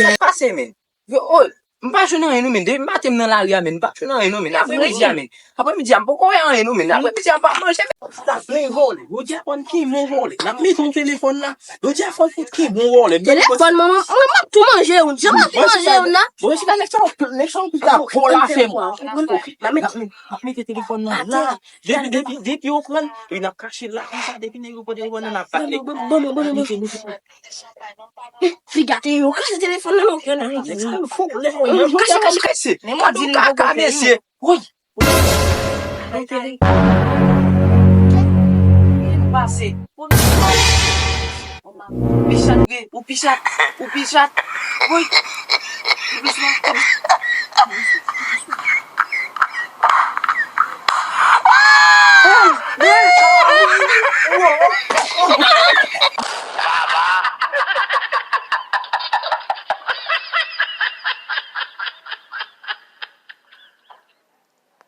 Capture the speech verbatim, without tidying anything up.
Sa k pase, men? Yo, oh, m pa jwenn anyen non, men. Depi maten m nan lari a, men. M pa jwenn anyen non, men. Apremidi a, men. Apremidi a, m poko wè anyen non, men. Apremidi a, m pa manje, men. Sa vle vòlè. Jodi a fò n kenbe yon vòlè. N ap mete yon telefòn la. Jodi a fò n fout kenbe yon vòlè. Telefòn, manman, mwen, m ap tou manje youn. Jan m ap tou manje youn nan. Bon, si la nèg sa, nèg sa, yon pita vòlè a fè mwen. N ap mete, n ap mete telefòn nan la. Depi, depi, depi yo pran l, epi n ap kache l la konsa. Depi nèg yo pran telefòn nan, n ap bat nèg. Bon, bon, bon, bon, bon. Fi gate yo, kache telefòn nan, non. Yo nan fou, lè yo kache, kache, kache. Men mwen di l kaka, mesye. Woy. Arete li. Ki pase? Ou pi chat vre, ou pi chat, ou pi chat. Woy. Ou pi chat.